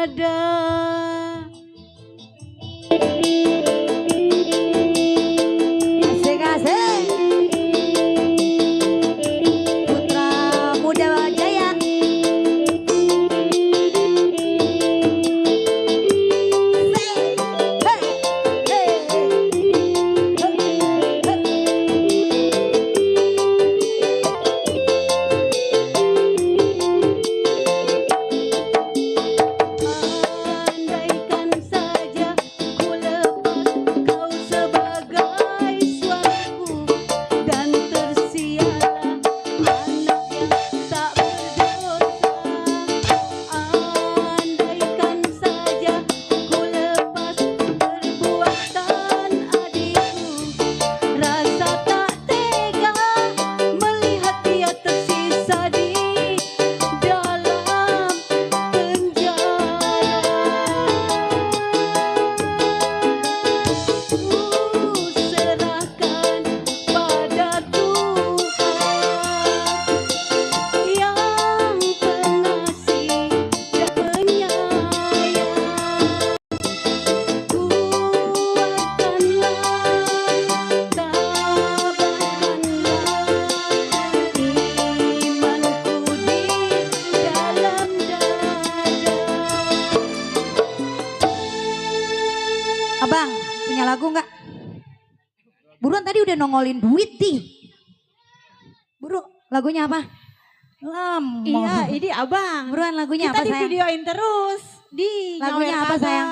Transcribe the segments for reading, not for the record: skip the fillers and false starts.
dada. Asik-asik. Putra Muda Jaya. Andaikan saja ku lepas kau sebagai suamiku, dan tersialah anak yang tak berdosa. Andaikan saja ku lepas perbuatan adikku, rasa tak tega melihat dia tersisa di dalam penjara. Serahkan pada Tuhan yang pengasih dan penyayang. Kuatkanlah, tabahkanlah imanku di dalam dada. Abang, punya lagu nggak? Buruan, tadi udah nongolin duit nih. Buru, lagunya apa? Lama. Iya, ini abang. Buruan, lagunya Kita apa di sayang? videoin terus. Di Lagunya nyawer apa kagak. sayang?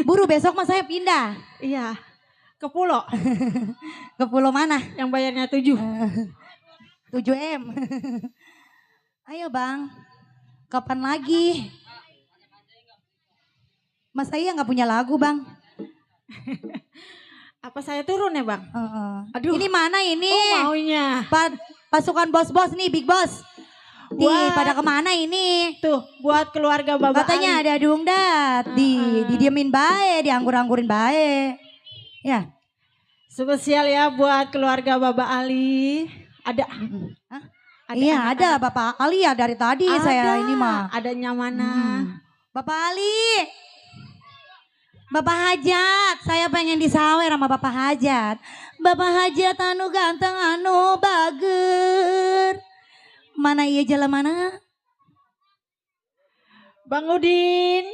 Buru, besok mah saya pindah. Iya. Ke pulau Ke pulau mana? yang bayarnya 7. 7M. Ayo bang, kapan lagi? Mas saya nggak punya lagu bang. Apa saya turun ya, Bang? Aduh. Ini mana ini? Oh, maunya. Pasukan bos-bos nih, big boss. Wah. Pada kemana ini? Tuh, buat keluarga Bapak Katanya Ali. ada dungdat, didiemin bae, dianggur-anggurin bae. Ya. Spesial ya buat keluarga Bapak Ali. Ada. Iya ada Bapak Ali ya dari tadi saya ini mah. Adanya mana? Bapak Ali. Bapak Hajat, saya pengen disawer sama Bapak Hajat. Bapak Hajat anu ganteng anu bager. Mana iya jalan mana? Bang Udin.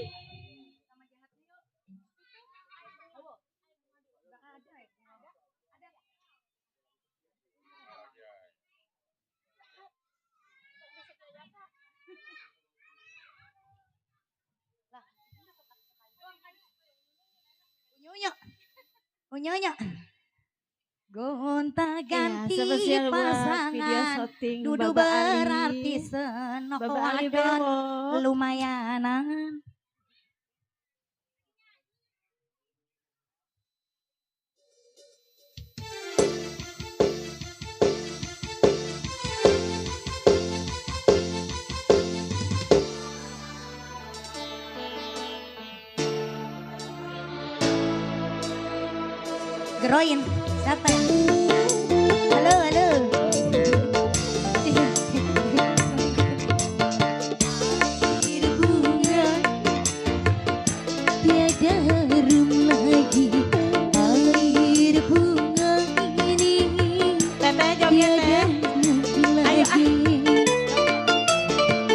Unyonya. Gonta ganti spesial buat video pasangan. syuting Dudu Bapak Ali. berarti senok Bapak Ali wadon Bewok. lumayanan. Geroin, siapa? Halo, halo. Air bunga tiada harum lagi. Air bunga ini Teteh joget tiada teh. nanti Ayo, lagi.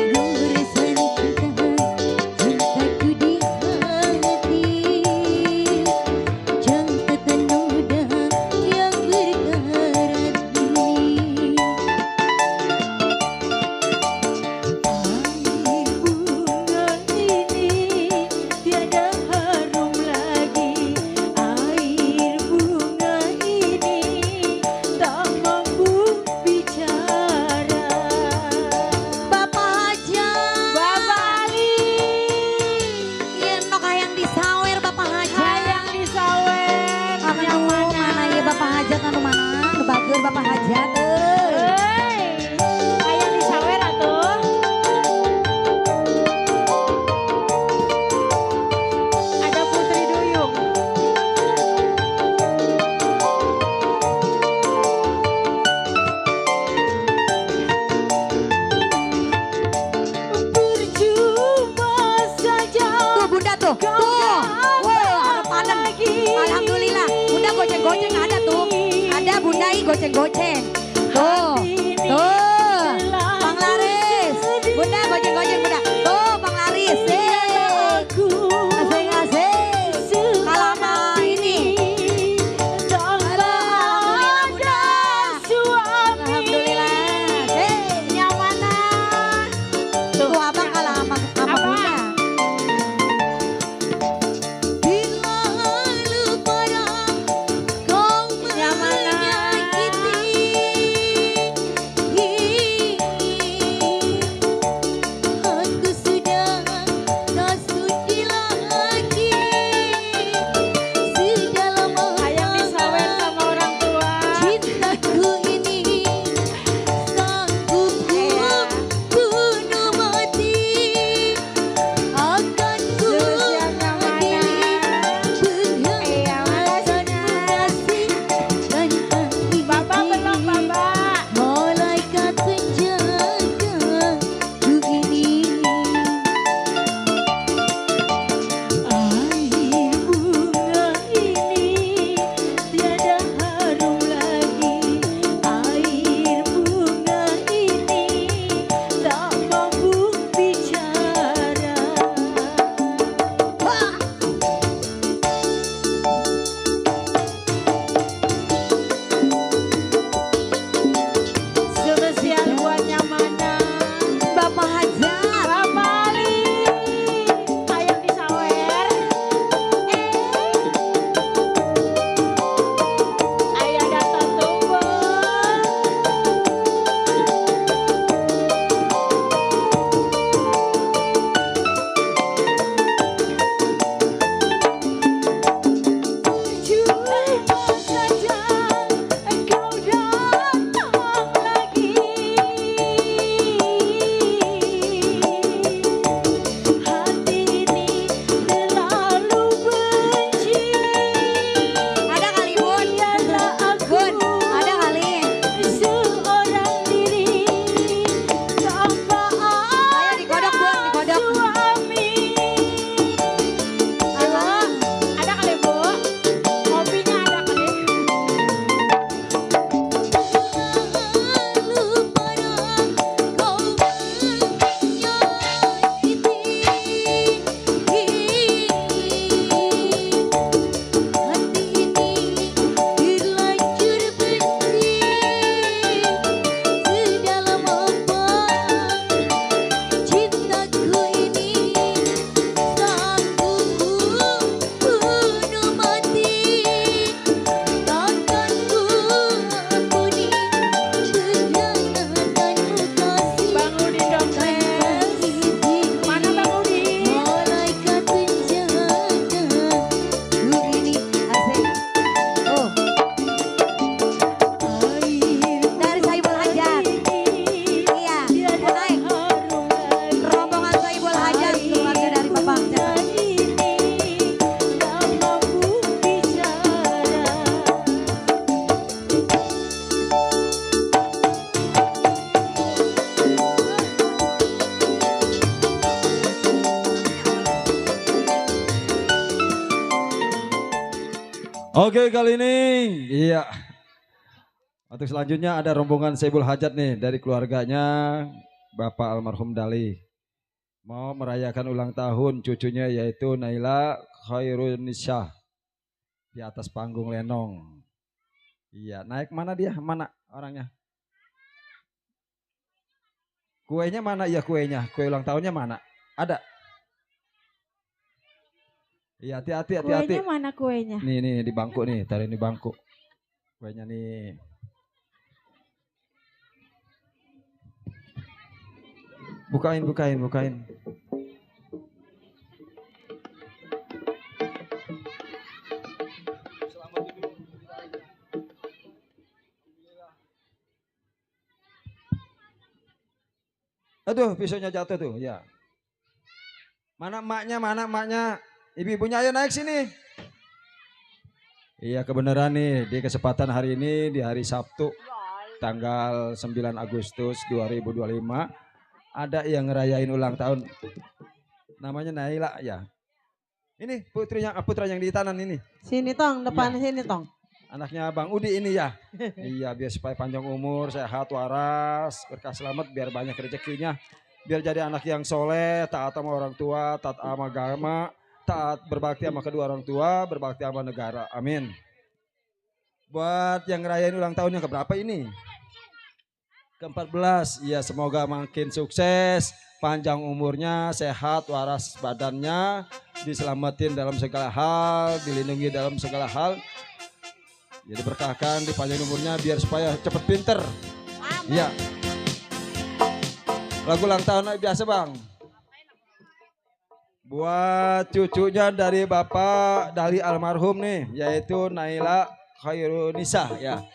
Goresan kita, cintaku di hati. Jangan noda yang tuh. Tuh. Wah, ada panen. Alhamdulillah. Bunda goceng-goceng ada tuh. Ada bundai goceng-goceng. Tuh. Tuh. Bang Laris. Bunda goceng-goceng bunda. Tuh Bang Laris. Asik-asik. Kalau sama ini. Alhamdulillah bunda. Alhamdulillah. Nyamanan. Tuh abang kalah sama bunda. Oke kali ini, iya. Untuk selanjutnya ada rombongan Saibul Hajat nih dari keluarganya Bapak almarhum Dali. Mau merayakan ulang tahun cucunya yaitu Naila Khairunissyah di atas panggung lenong. Iya, naik mana dia? Mana orangnya? Kuenya mana? Iya kuenya. Kue ulang tahunnya mana? Ada? Iya, hati-hati. Kuenya mana kuenya? Nih di bangku nih, taruh di bangku. Kuenya nih. Bukain. Aduh, pisaunya jatuh tuh, ya. Mana emaknya? Ibu-ibunya ayo naik sini. Iya, kebenaran nih di kesempatan hari ini di hari Sabtu tanggal 9 Agustus 2025 ada yang ngerayain ulang tahun. Namanya Naila ya. Ini putra yang di Tanan ini. Sini tong, depan Iya. sini tong. Anaknya Bang Udi ini ya. Iya, biar supaya panjang umur, sehat, waras, berkah selamat, biar banyak rezekinya. Biar jadi anak yang soleh, taat sama orang tua, taat sama agama, taat berbakti sama kedua orang tua, berbakti sama negara. Amin. Buat yang ngerayain ulang tahun yang keberapa ini? Ke-14. Iya, semoga makin sukses, panjang umurnya, sehat, waras badannya, diselamatin dalam segala hal, dilindungi dalam segala hal. Ya diberkahkan, dipanjang umurnya biar supaya cepet pinter. Iya. Lagu ulang tahun biasa bang. Buat cucunya dari Bapak Dali almarhum nih, yaitu Naila Khairunisa ya.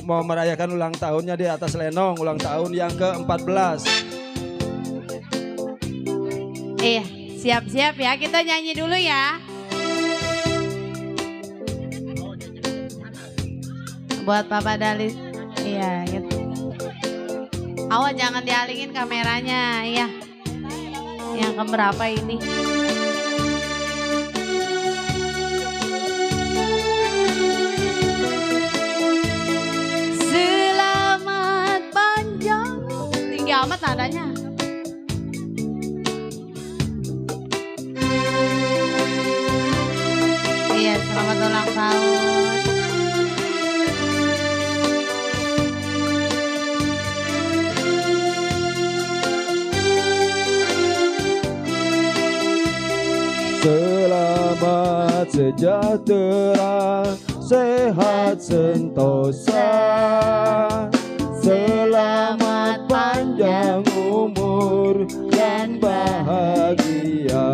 Mau merayakan ulang tahunnya di atas lenong, ulang tahun yang ke-14. Iya, siap-siap ya. Kita nyanyi dulu ya. Buat Papa Dali. Iya, gitu. Awas jangan dialingin kameranya, iya. Yang keberapa ini? Selamat panjang. Tinggi amat nadanya. Iya, selamat ulang tahun. Selamat sejahtera, sehat sentosa. Selamat panjang umur dan bahagia.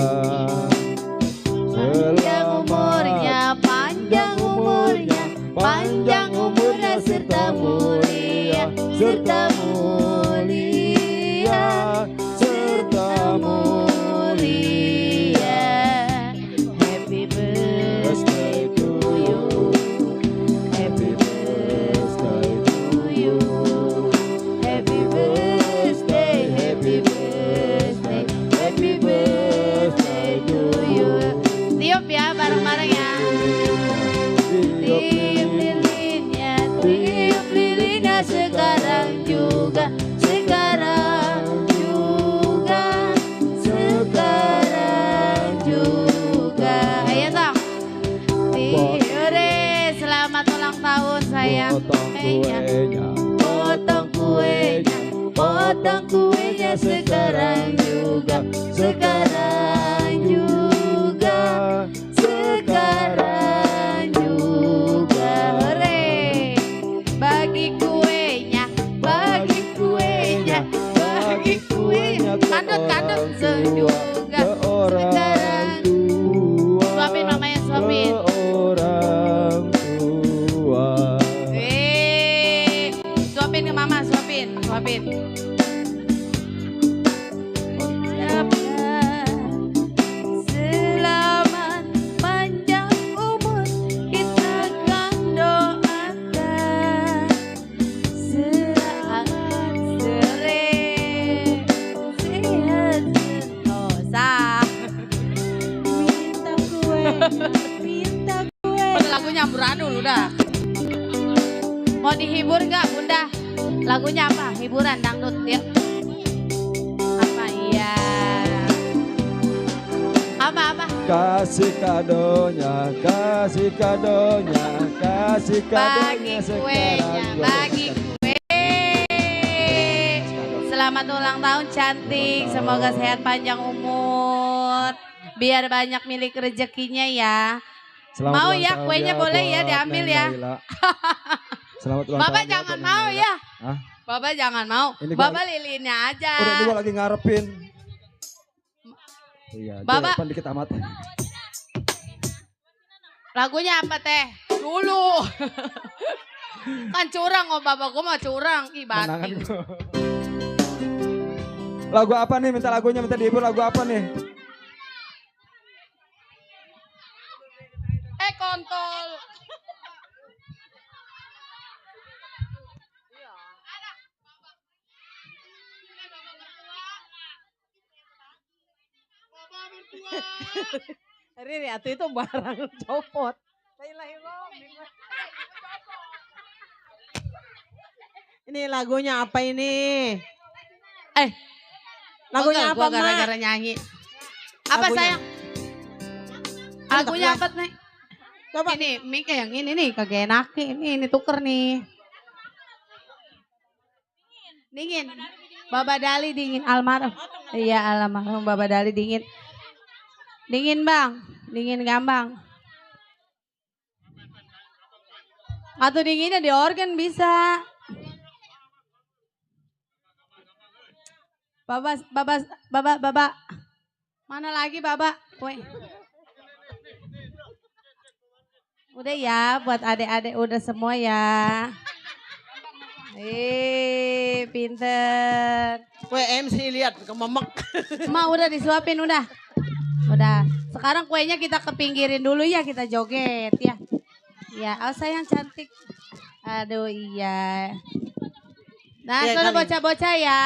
Panjang umurnya, panjang umurnya, panjang umurnya serta mulia, serta mulia, serta mulia. Happy birthday to you, happy birthday to you, happy birthday, happy birthday, happy birthday to you. Tiup ya bareng-bareng ya. Tiup lilinnya sekarang juga, sekarang juga, sekarang juga. Ayo dong. Tiore, selamat ulang tahun sayang. Potong kuenya, potong kuenya sekarang juga, sekarang juga, sekarang juga. Hore, bagi kuenya, bagi kuenya, bagi kuenya. Kandut juga. Sekarang suapin mamanya, suapin. Orang tua. Suapin ke mama, suapin, suapin. Selamat panjang umur kita akan doakan. Selamat sore, sehat sentosa. Minta kue, minta kue. Udah lagunya amburadul udah. Mau dihibur gak bunda? Lagunya apa? Hiburan dangdut yuk. Apa iya? Apa? Kasih kadonya, kasih kadonya, kasih Bagi kadonya kuenya, sekarang. bagi kue. Selamat ulang tahun cantik, semoga sehat panjang umur. Biar banyak milik rezekinya ya. Selamat Mau ulang ya, tahun kuenya boleh ya, buat diambil Neng ya. Laila. Selamat ulang Bapak tahun jangan buat Neng mau Laila. ya. Hah? Bapak jangan mau. Ini gua- Bapak lilinnya aja. Udah dua lagi ngarepin. Iya, Bapak. depan dikit amat. Lagunya apa teh? Dulu. Kan curang oh bapak gue mah curang. Ih Menangan batin. gua. Lagu apa nih? Minta lagunya, minta dihibur lagu apa nih? Kontol. Riri atuh itu barang copot. Ini lagunya apa ini? Lagunya apa, Gua Mak? gara-gara nyanyi. Apa Lagunya. sayang? Lagunya apa nih? Coba. Ini mic yang ini nih kagak enak ini tuker nih. Dingin. Baba Dali dingin almarhum. Iya almarhum Baba Dali dingin. Dingin bang, dingin gampang. Atau dinginnya di organ bisa. Baba. Mana lagi Baba? Woi. Udah ya buat adik-adik udah semua ya. Pinter. MC lihat kememek. Ma udah disuapin udah. Udah. Sekarang kuenya kita kepinggirin dulu ya kita joget ya. Ya, oh sayang cantik. Aduh iya. Nah, Ya, soalnya kali. bocah-bocah ya.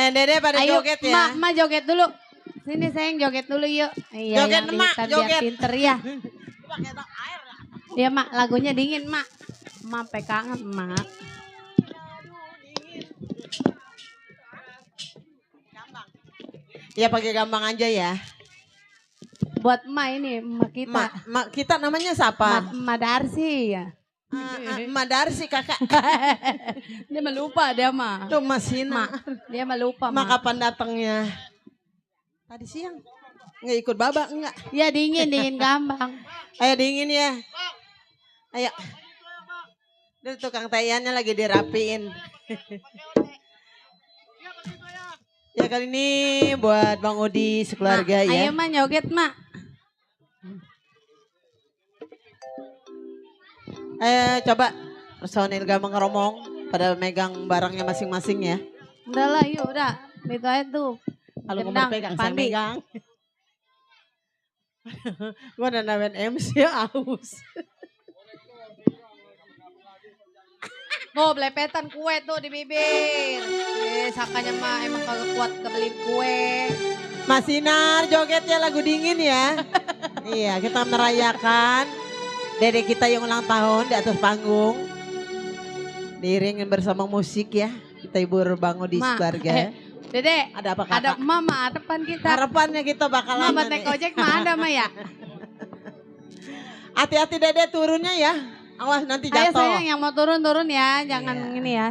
Dede pada Ayo, joget ya. Ma joget dulu. Sini sayang joget dulu yuk. Iya, Joget, yang Mak, hitam joget. biar pinter ya. Iya Mak, lagunya dingin Mak. Mak sampai kangen Mak. Ya pakai gampang aja ya. Buat Mak ini, Mak kita. Mak kita namanya siapa? Mak Darsi ya. Mak Darsi kakak. Dia melupa dia mah. Tuh Masina. Dia melupa Mak Mak. kapan datangnya? Tadi siang. Nggak ikut baba enggak? Ya dingin gampang. Ayo dingin ya. Ayo. Dan tukang tayannya lagi dirapiin. Ya kali ini buat Bang Odi sekeluarga Mak, ya. ayo Mak joget Mak. Coba personil Gambang Ngeromong pada megang barangnya masing-masing ya. Udah lah yuk udah. Itu aja tuh. Kalau Gendang, ngomong pegang, saya Pandi. megang. Gue udah namain MC aus. Mau belepetan kue tuh di bibir. Sakanya mah emang kagak kuat kebeli kue. Mas Sinar jogetnya lagu dingin ya. Iya kita merayakan dede kita yang ulang tahun di atas panggung. Diiringin bersama musik ya. Kita hibur Bang Odi Ma, sekeluarga. Dede, Ada apa kakak? ada mama harapan kita. Harapannya kita bakalan Mama naik ojek mah ada mah ya. hati-hati dede turunnya ya. Awas nanti Ayo jatuh. sayang yang mau turun ya, jangan Iya. ini ya.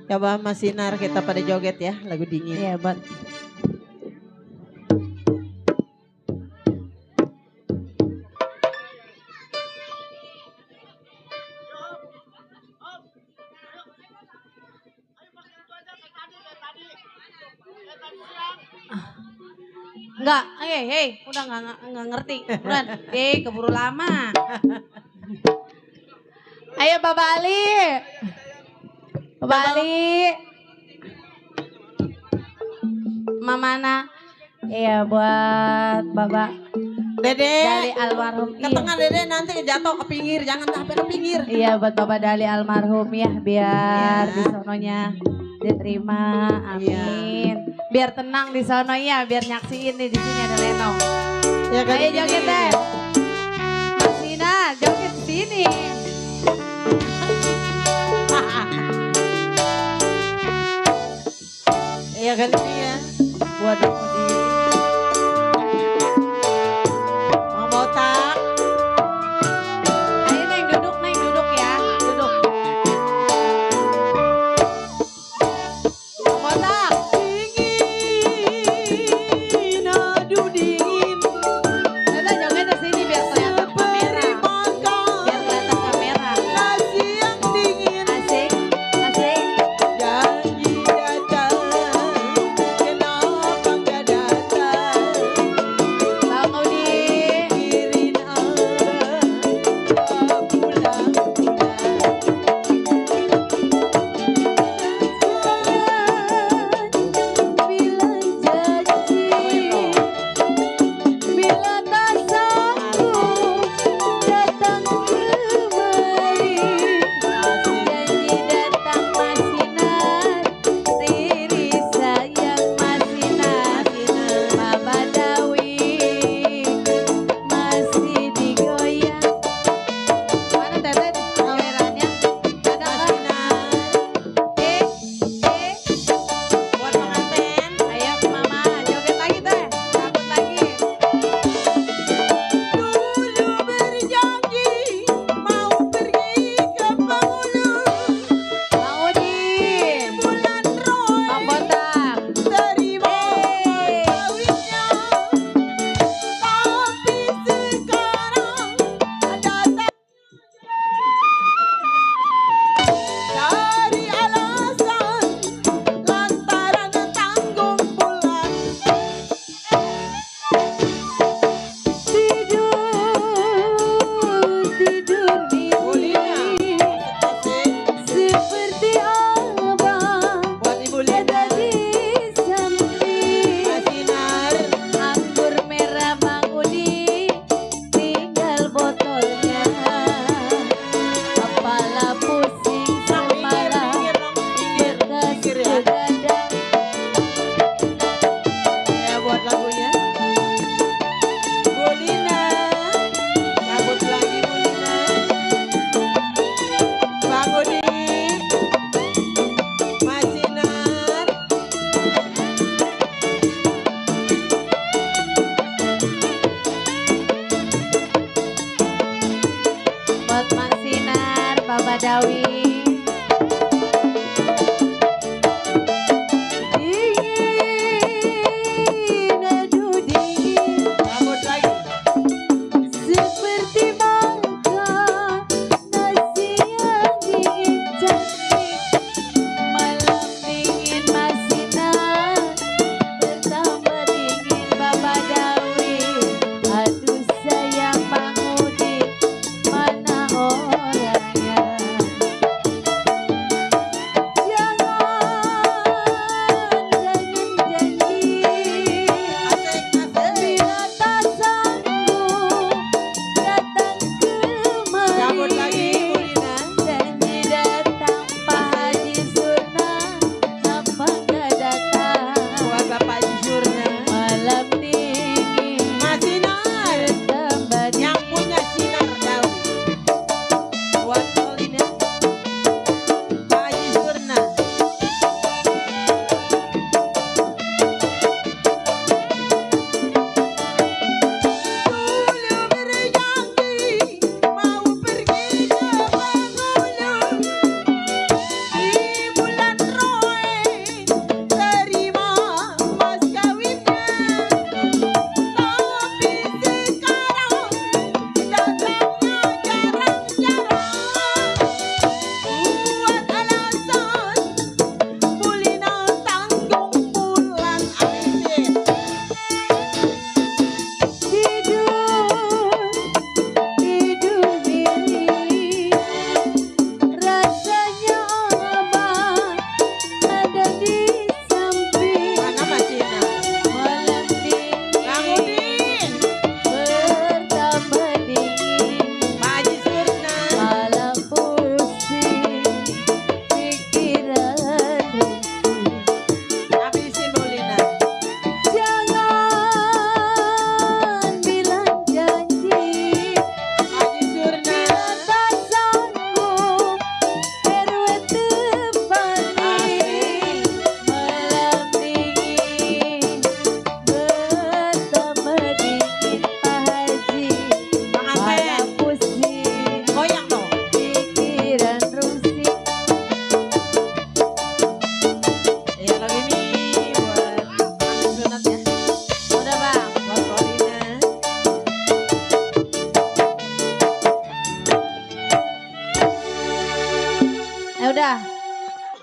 Coba Mas Sinar kita pada joget ya lagu dingin. Iya, buat Enggak, hei, udah enggak ngerti. Buruan, keburu lama. Ayo Baba Ali. Baba Ali. Mamana. Iya buat Baba Dede. Dali almarhum. Ke tengah dede nanti jatuh ke pinggir. Jangan sampai ke pinggir. Iya buat Baba Dali almarhum ya biar Iya. di sononya diterima. Amin. Biar tenang di sono ya, biar nyaksiin nih di sini ada Leno. Ya kali Ayo ini. joget deh. Mas Sina, joget di sini. Iya kali ini ya. Buat Bang Odi. Mau botak. Ayo Neng duduk ya, duduk. Botak. Dingin, aduh dingin. Udah joget di sini biar kelihatan kamera. Biar kelihatan kamera. Nasi yang dingin. Asik, asik. Janji datang, kenapa nggak datang?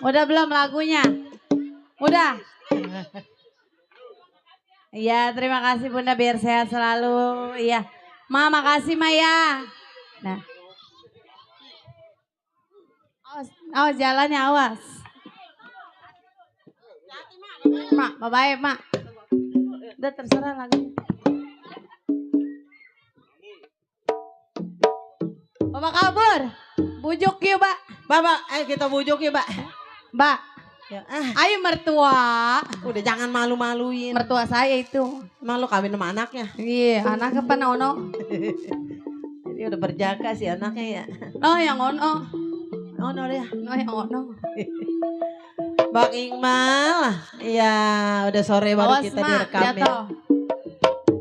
Udah belum lagunya? Udah. Iya, terima kasih Bunda, biar sehat selalu. Iya. Ma, makasih Maya. Nah. Awas jalannya, awas. Mak, bye-bye, Mak. Udah terserah lagunya. Bapak kabur. Bujuk yuk, Mbak. Mbak, ayo kita bujuk ya, Mbak. Mbak, Ya, ayo mertua. udah jangan malu-maluin. Mertua saya itu. Emang lu kawin sama anaknya? Iya, anak apa Nono? Jadi udah berjaga sih anaknya ya. Oh, yang Ono. Ono ya. Oh, yang Ono. Bang Iqmal. Iya, udah sore baru Awas, kita Mak, direkam ya. jatuh.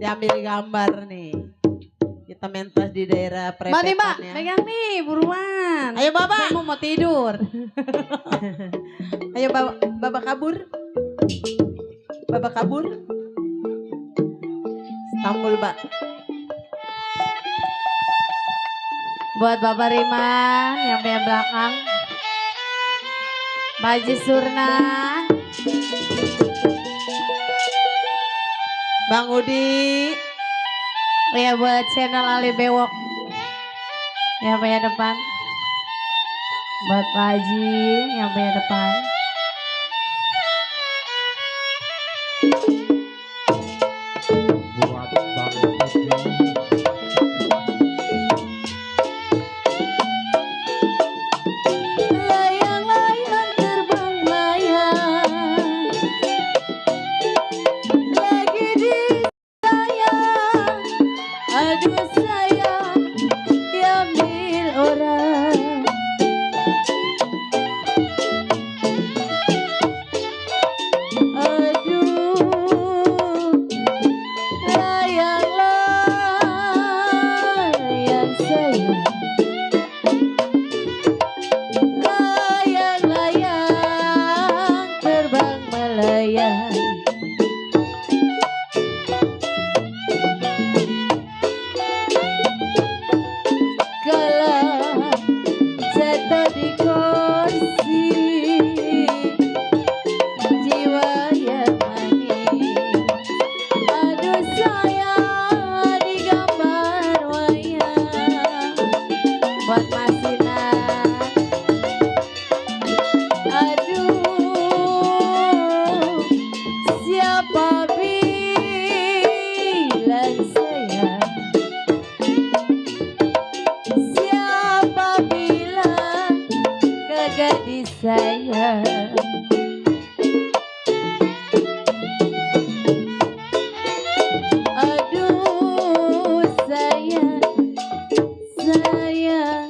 Diambil gambar nih. Kita mentas di daerah Mbak nih, Mbak, prepetan ya. pegang nih, buruan. Ayo Bapak. Saya mau tidur. Ayo Bapak kabur. Bapak kabur. Istanbul, Mbak. Buat Bapak Riman yang punya belakang. Mbak Haji Surna. Bang Udi. Ya buat channel Ali Bewok. Yang punya depan. Buat Pak Haji yang punya depan. Buat Bang Putri. Layang-layang terbang layang. Lagi disayang. Aduh sayang, diambil orang. Aduh, layang-layang sayang. Layang-layang terbang melayang. Kalau jatuh di kursi, jiwa yang manis. Aduh sayang, di gambar wayang. Buat Mas Sinar. Aduh, siapa bilang sayang? Siapa bilang kagak disayang? Aduh sayang, sayang.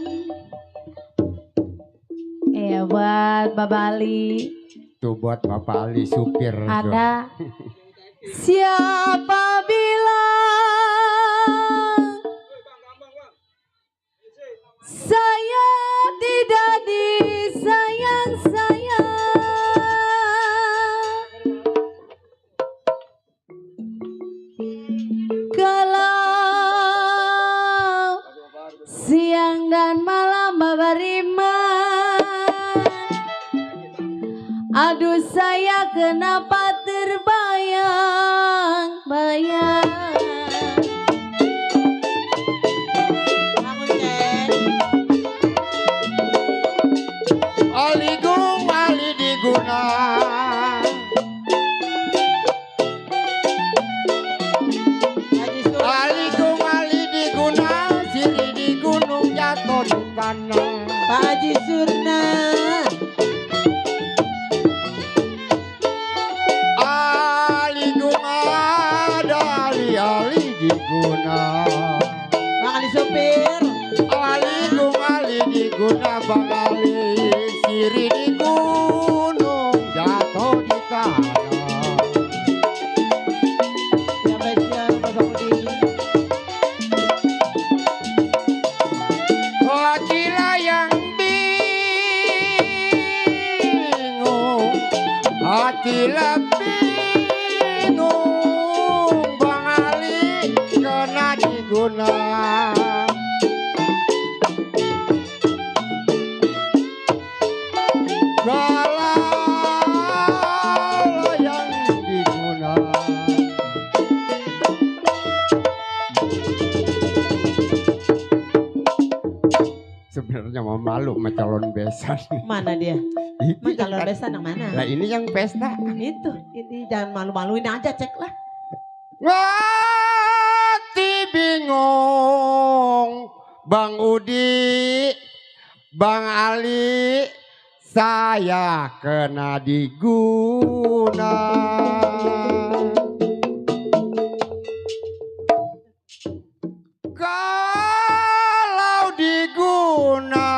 Buat Bapak Ali. Tuh buat Bapak Ali supir. Ada. Siapa bilang saya tidak disayang-sayang? Kalau siang dan malam Bapak Riman, aduh saya kenapa terbayang-bayang? Bangun, Ceng. Ali gung Ali diguna. Haji Sur. Ali gung Ali diguna. Siri di gunung jatuh di tanah. Pak Haji Surna. Ali gung ada Ali diguna. Bang Ali Sopir. Ali gung Ali diguna Bang Ali. Siri di gunung jatuh di tanah. Siapa siapa Bang Udi? Hatilah yang bingung, hatilah bingung, Bang Ali kena diguna. Gala sebenarnya mau malu sama calon besan. Mana dia? Itu Emang calon yang- besan yang mana? Lah ini yang pesta. Itu, ini jangan malu-maluin aja, cek lah. Ngati bingung, Bang Udi, Bang Ali, saya kena diguna. Kalau diguna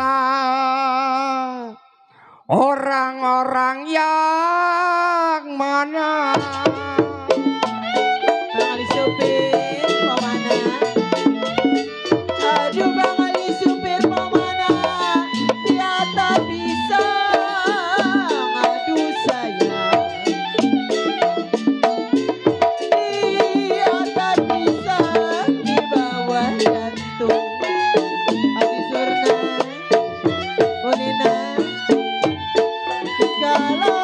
orang-orang yang mana? Bang Ali supir, mau mana? Aduh Bang Ali supir, mau mana? Dia tak bisa ngadu saya. Dia tak bisa dibawa jantung. Haji Surna, Bu Nina, kalau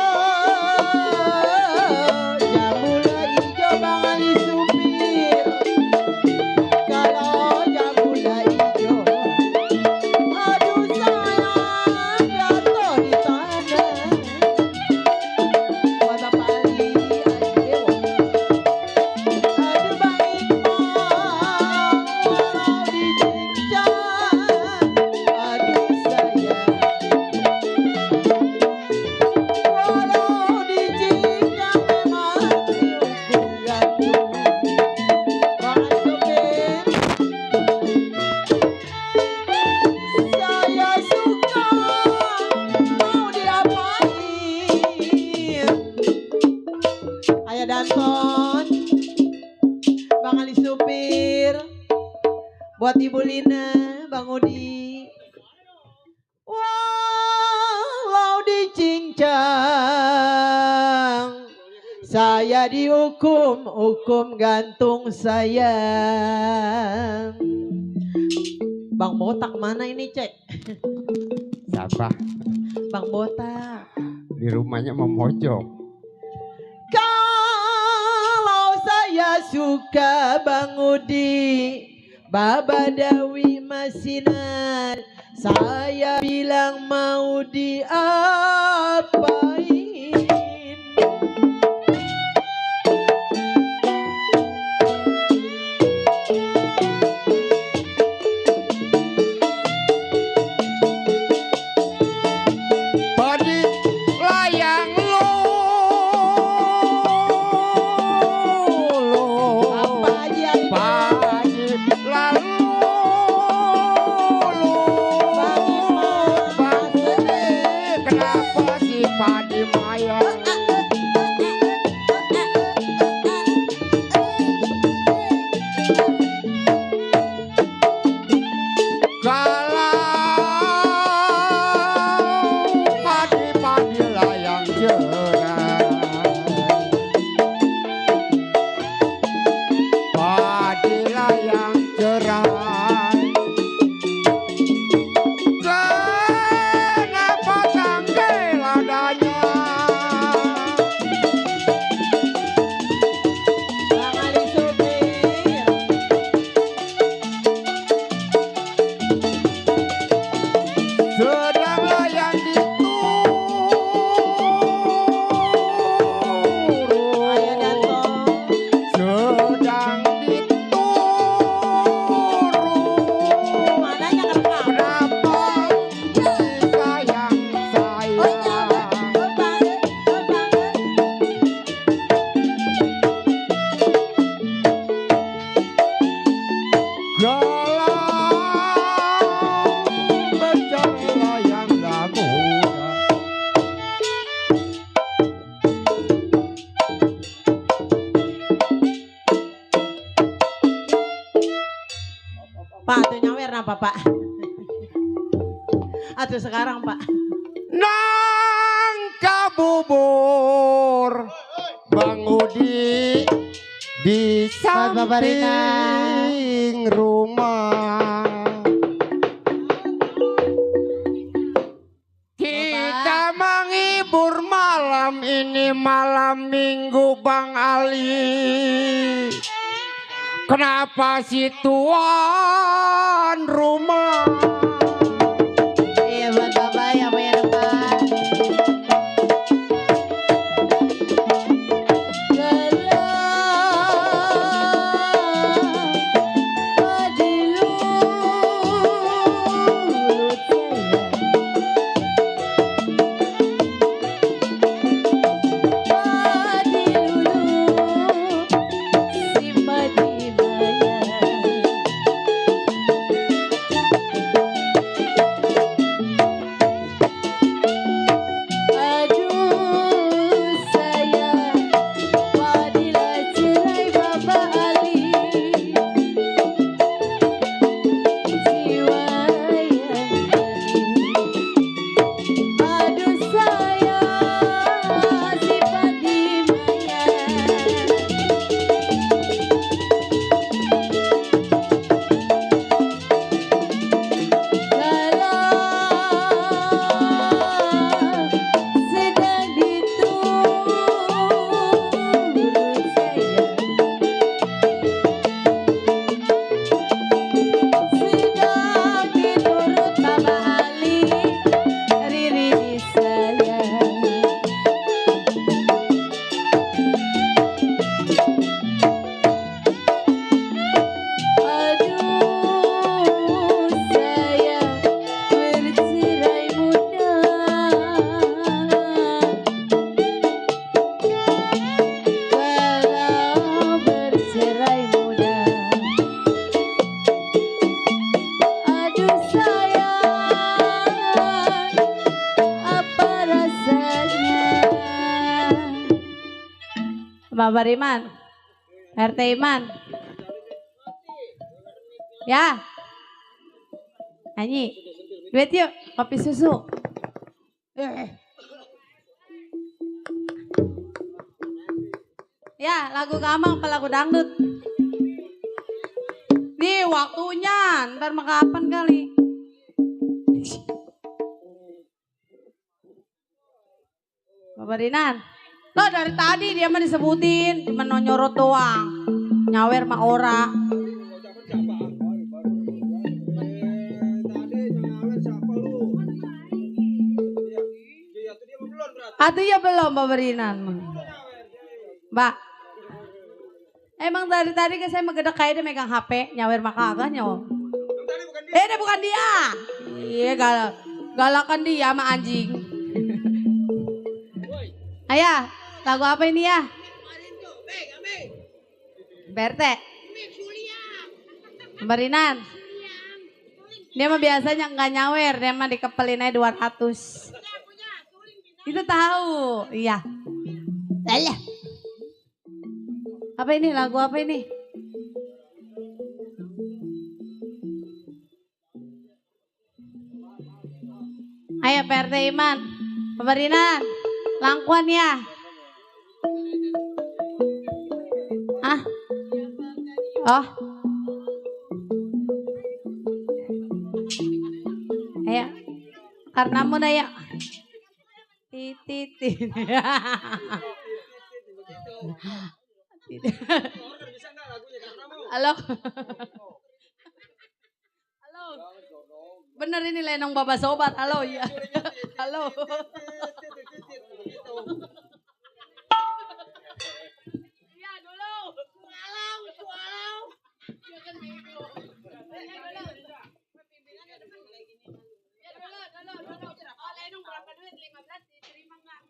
jamula hijau Bang Ali supir, kalau jamula hijau, aduh sayang jatuh di tanah. Buat Bapak Ali, aduh Bang Iqbal, walau dicincang, aduh sayang. Walau dicincang memang dihukum gantung. Bang sopir, saya suka mau diapain. Ayah Danton, Bang Ali supir, buat Ibu Lina, Bang Udi. Walau dicincang, saya dihukum, hukum gantung sayang. Bang Botak mana ini, Cek? Siapa? Bang Botak. Di rumahnya memojok. Kalau saya suka Bang Udi, Baba Dawi Masinan, saya bilang mau diapain. Padi layang lulu. Apa aja ini? Padi lalu. Bagi Mas. Kenapa si padi mayang? Kalau padi-padi layang cerah, padi layang cerah, kenapa tangkai ladanya? Bang Ali supir. Sedang layang dituru, Ayah Danton. sedang dituru. Mananya ngerekam? Kenapa disayang sayang? Galau mencari layang muda. Pak, tuh nyawer apa Pak? Atau sekarang Pak? Nangka bubur Bang Udi di Buat Bapak Rina. samping rumah. Kita menghibur malam ini malam minggu Bang Ali. Kenapa si tuan rumah Bapak Riman. RT Iman. Ya. Nyanyi. Duet yuk, kopi susu. Ya, lagu gamang apa lagu dangdut? Nih waktunya, ntar mau kapan kali? Bapak Rinan. Lo dari tadi dia mah disebutin, cuma nonyorot doang. Nyawer mah ora. Atuh ya belum Bapak Rinan. Mbak. Emang dari tadi kan saya megedek kayak dia megang HP, nyawer mah kagak nyawa. Dia bukan dia. Iya galakan dia sama anjing. Ayah, lagu apa ini ya? Berte. Barinan. Dia mah biasanya nggak nyawer, dia mah dikepelin aja 200. Itu tahu, iya. Alah. Apa ini lagu apa ini? Ayo PRT Iman, Pemberinan, langkuan ya. Ah, oh, ayo, karena mau daya. Titit. Halo. Halo. Bener ini lenong Bapak Sobat. Halo ya. Halo. Iya dulu. Walau. Dulu. Oh, lenong berapa duit? 15 diterima enggak?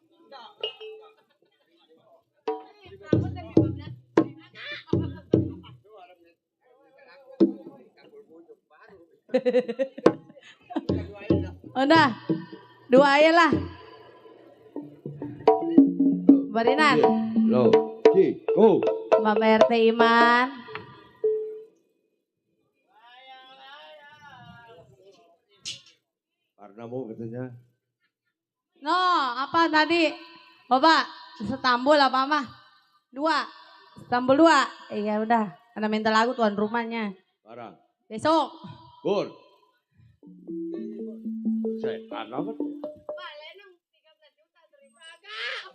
Udah, 2 aja lah. Barinan. Lo, go. Bapak RT Iman. Karena mau katanya. No, apa tadi? Bapak, setambul apa mah? 2. Setambul 2. Iya udah, karena minta lagu tuan rumahnya. Barang. Besok. Gur. Saya karena apa? Pak, Lenong 13 juta terima agak.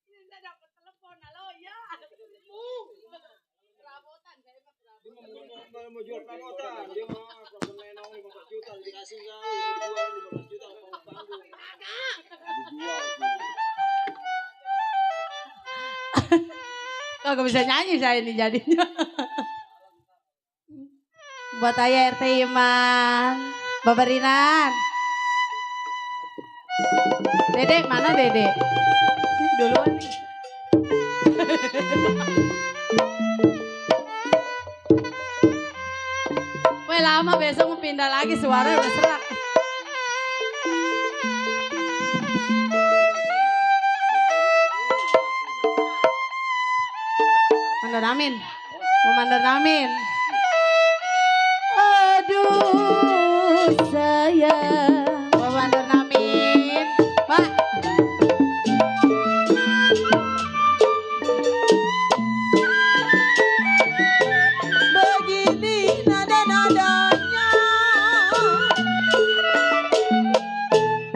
Ini dapat telepon, halo ya. Perabotan, saya mah perabotan. Mau jual perabotan, dia mau Lenong 15 juta dikasih kau, mau dijual 15 juta panggung. Kagak bisa nyanyi saya ini jadinya. Buat ayah RT Iman, Bapak Rinan. Dede, mana Dede? Ini duluan nih. Weh lama besok mau pindah lagi suara udah serak. Mandor Amin. Mau Mandor Amin. Aduh sayang. Mau Mandor Amin. Pak. Begini nada-nadanya,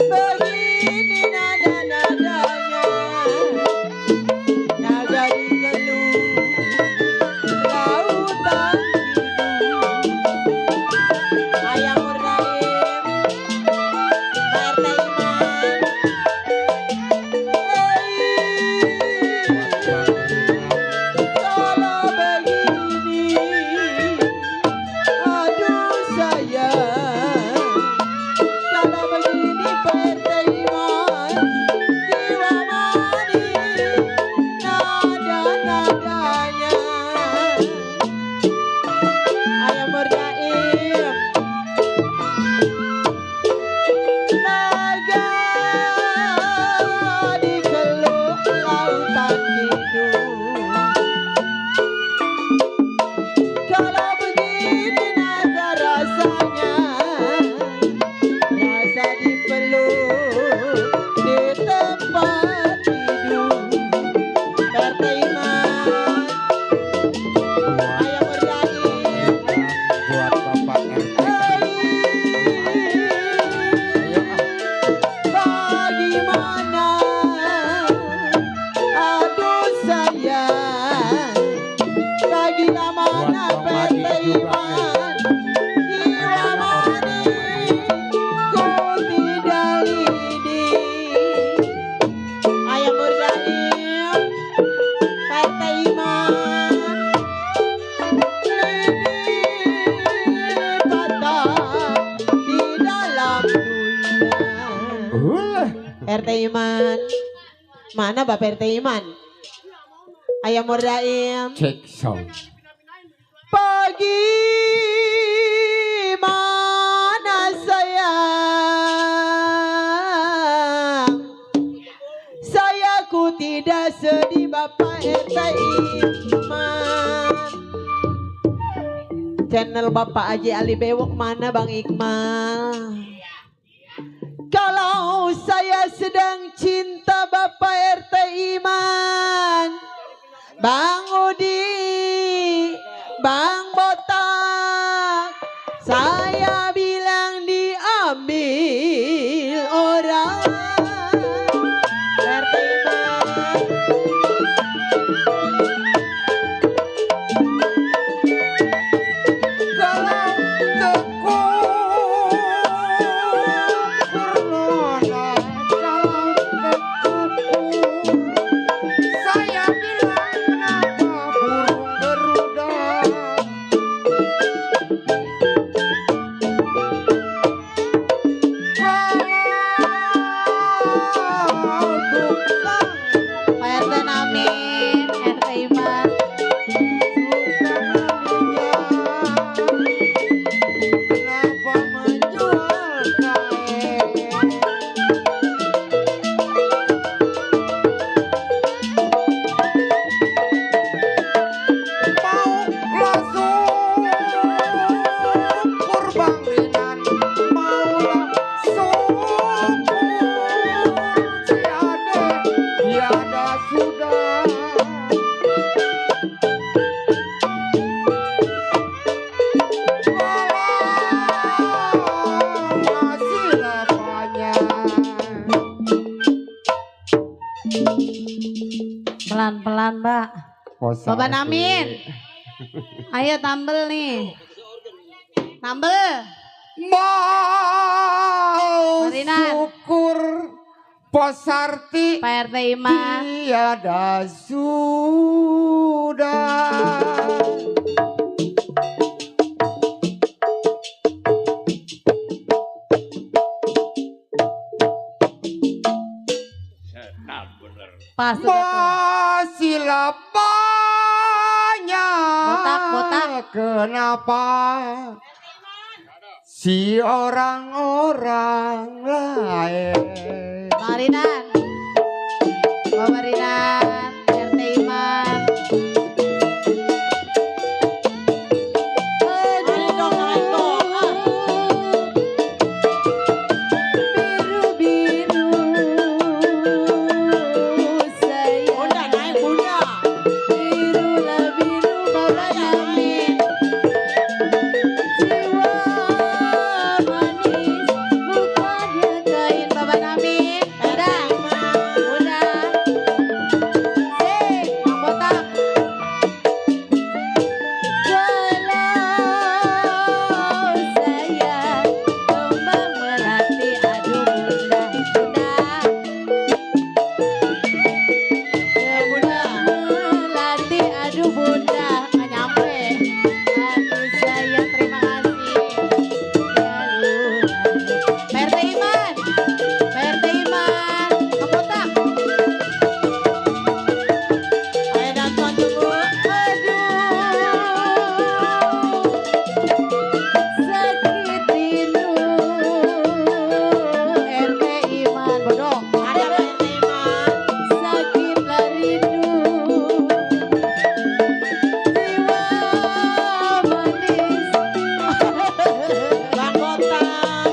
begini nada-nadanya, nada di gelung lautan biru, ayam murni mana Buat Bang Madi PT juga, Iman, jiwa manis ku tidak lidi. Ayam berdaim PT Iman, lidi patah di dalam dunia. RT Iman, mana Bapak RT Iman? Ayam Murdaim. Cek sound. Pagi mana sayang, saya ku tidak sedih Bapak RT Iman. Channel Bapak Haji Ali Bewok mana Bang Iqmal? Kalau saya sedang cinta Bapak RT Iman, Bang Udi, Bang Botak, saya bilang diambil orang. RT Iman. Kalau teguh purnona, kalau teguh, saya bilang kenapa burung Garuda. Kalau tukang Pak RT Namin, RT Iman. kenapa menjual kain? Mau langsung kurbang rinan, mau langsung tiada sudah. Masih lapanya. Pelan-pelan, Mbak. Bapak Namin. Ayo tambel nih. Tambel. Mau Marina. syukur Posarti Pak RT Iman. tiada sudah. Pas sudah tuh. Masih lapanya. Botak. Kenapa si orang-orang lain Marinan. Bapak Rinan, RT Iman. Ayo dong, naik dong. Biru-biru saya. Bunda naik Bunda. Biru lah biru Bapak Namin. Jiwa manis bukannya kain Bapak Namin. Udah. Bang Botak. Kalau saya kembang melati, aduh bunda, kembang melati, aduh bunda, nggak nyampe. Aduh saya terima kasih. PRT Iman, PRT Iman, Bang Botak. Ayo danton dulu. Sakit rindu RT Iman bodoh. Ada Pak RT Iman. Sakitlah rindu jiwa manis. Bang Botak.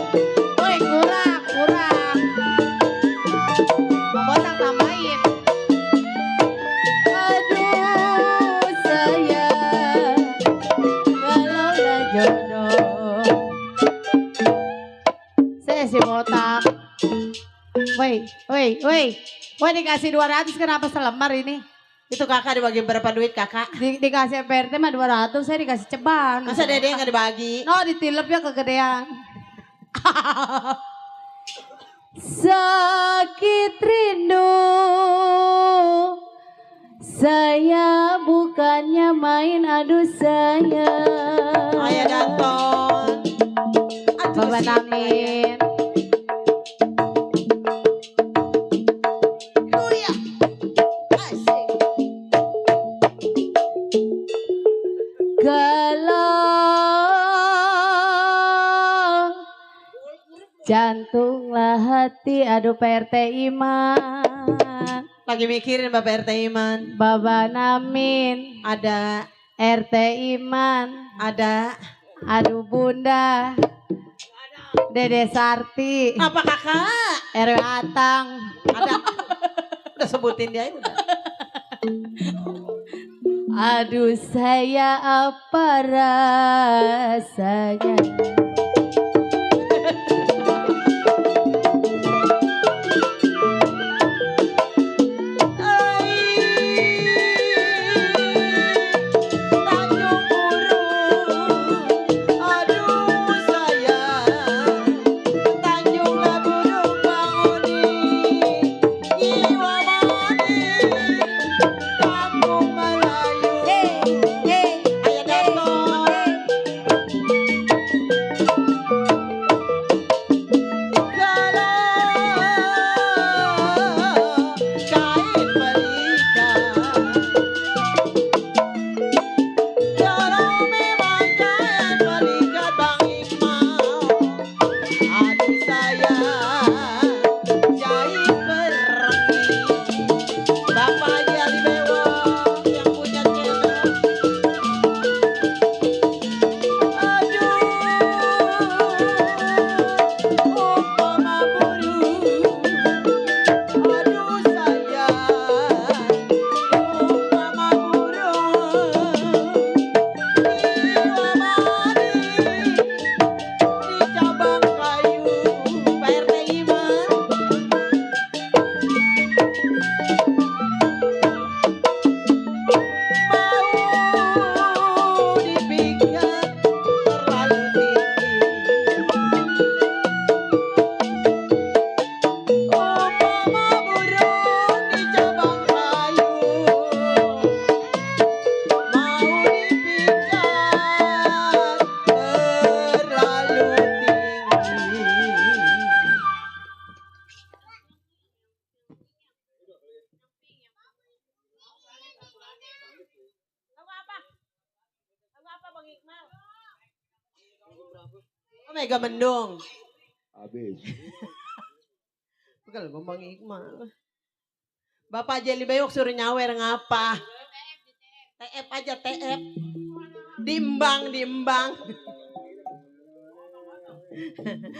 Woi kurang. Bang Botak tambahin. Aduh sayang, kalaulah jodoh. Saya si Botak. Woi, dikasih 200 kenapa selembar ini? Itu kakak dibagi berapa duit kakak? Dikasih PRT mah 200, saya dikasih ceban. Masa dede nggak dibagi? No, ditilep ya kegedean. Sakit rindu, saya bukannya main, aduh saya. Ayah Danton. Aduh, Bapak sini, Namin. Ayah. Asik. Galau jantunglah hati, aduh PRT Iman, Lagi mikirin Bapak RT Iman. Baba Namin, Ada, RT Iman, ada. aduh Bunda, Dede Sarti, Apa kakak? RW Atang. Ada. Udah sebutin dia udah. Aduh saya apa rasanya. Tanjung Burung, aduh sayang. Tanjung Burung Banguni, jiwa manis, kampung Melayu. Ayah Danton. Galau kain berikan. Kalau memang kain berikan Bang Iqbal, aduh sayang, jahit berangi. Bapak Jali Bewok yang punya channel. Aduh, umpama burung. Aduh sayang, umpama burung. Jiwa manis di cabang kayu. Pak RT Iman. Mau dipikir terlalu tinggi. Umpama burung di cabang kayu. Mau dipikir terlalu tinggi. Oh, Mega Mendung. Habis. Bukan Bang Iqmal. Bapak Jeli Bewok suruh nyawer ngapa? TF aja TF. Dimbang, dimbang.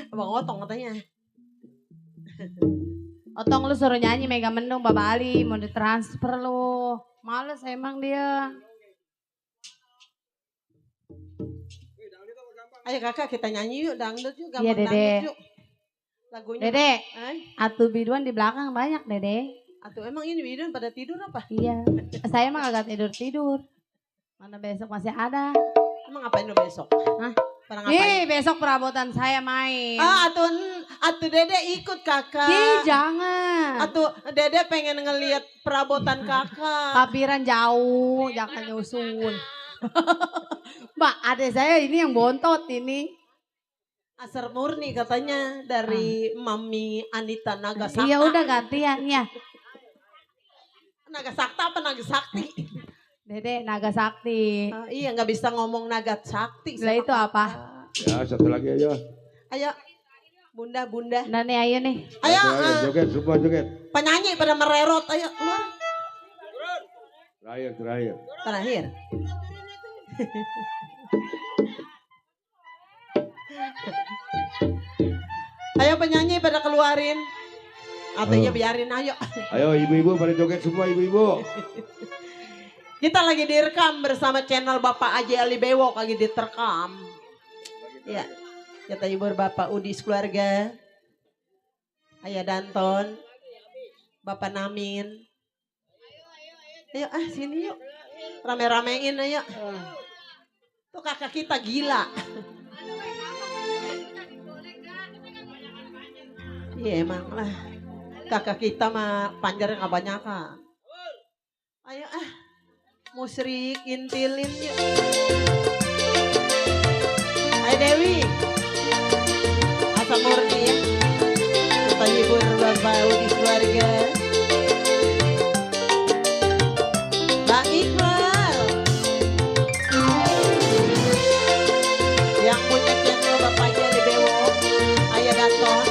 Abang Otong katanya. Otong lu suruh nyanyi Mega Mendung, Bapak Ali mau ditransfer lu. Males emang dia. Ayo kakak kita nyanyi yuk dangdut yuk, Iya, gampang Dede. dangdut yuk. Lagunya. Dede, Ay, atu biduan di belakang banyak Dede. atau emang ini Widon pada tidur apa? Iya, saya mah agak tidur-tidur. Mana besok masih ada. Emang ngapain lu besok? Hah? Pada ngapain? Ih, besok perabotan saya main. Atuh Dede ikut kakak. Ih, jangan. Atuh Dede pengen ngelihat perabotan kakak. Papiran jauh, jangan nyusul. Mbak, adik saya ini yang bontot ini. Asar murni katanya dari Mami Anita Nagasakta. Iya udah gantian ya. Nagasakta apa Nagasakti? Dede Naga Sakti. Iya nggak bisa ngomong Nagasakti. Lah itu apa? Ya, satu lagi aja. Ayo, bunda. Nah nih ayo nih. Ayo, Joget, semua joget. penyanyi pada mererot. Ayo, keluar. Terakhir. Terakhir. Ayo penyanyi pada keluarin. Atau ya biarin ayo. Ayo ibu-ibu pada joget semua ibu-ibu. Kita lagi direkam bersama channel Bapak Aji Ali Bewok lagi diterkam. Ya, kita hibur Bapak Udis keluarga. Ayah Danton. Bapak Namin. Ayo sini yuk. Rame-ramein ayo. Tuh kakak kita gila. Iya emang lah. Kakak kita mah panjarnya gak banyak. Ayo musrik intilin yuk. Ayo Dewi. Asal murni ya. Kita hibur bapak di keluarga. Bang Iqbal. Yang punya channel bapaknya di Bewo. Ayah Gatot.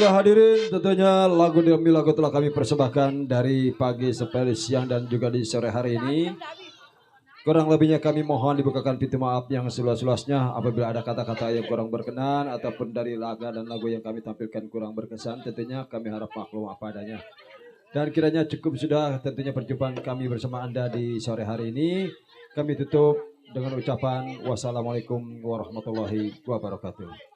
Baiklah hadirin, tentunya lagu demi lagu telah kami persembahkan dari pagi sampai siang dan juga di sore hari ini. Kurang lebihnya kami mohon dibukakan pintu maaf yang seluas-luasnya apabila ada kata-kata yang kurang berkenan ataupun dari laga dan lagu yang kami tampilkan kurang berkesan, tentunya kami harap maklum apa adanya. Dan kiranya cukup sudah tentunya perjumpaan kami bersama Anda di sore hari ini. Kami tutup dengan ucapan wassalamualaikum warahmatullahi wabarakatuh.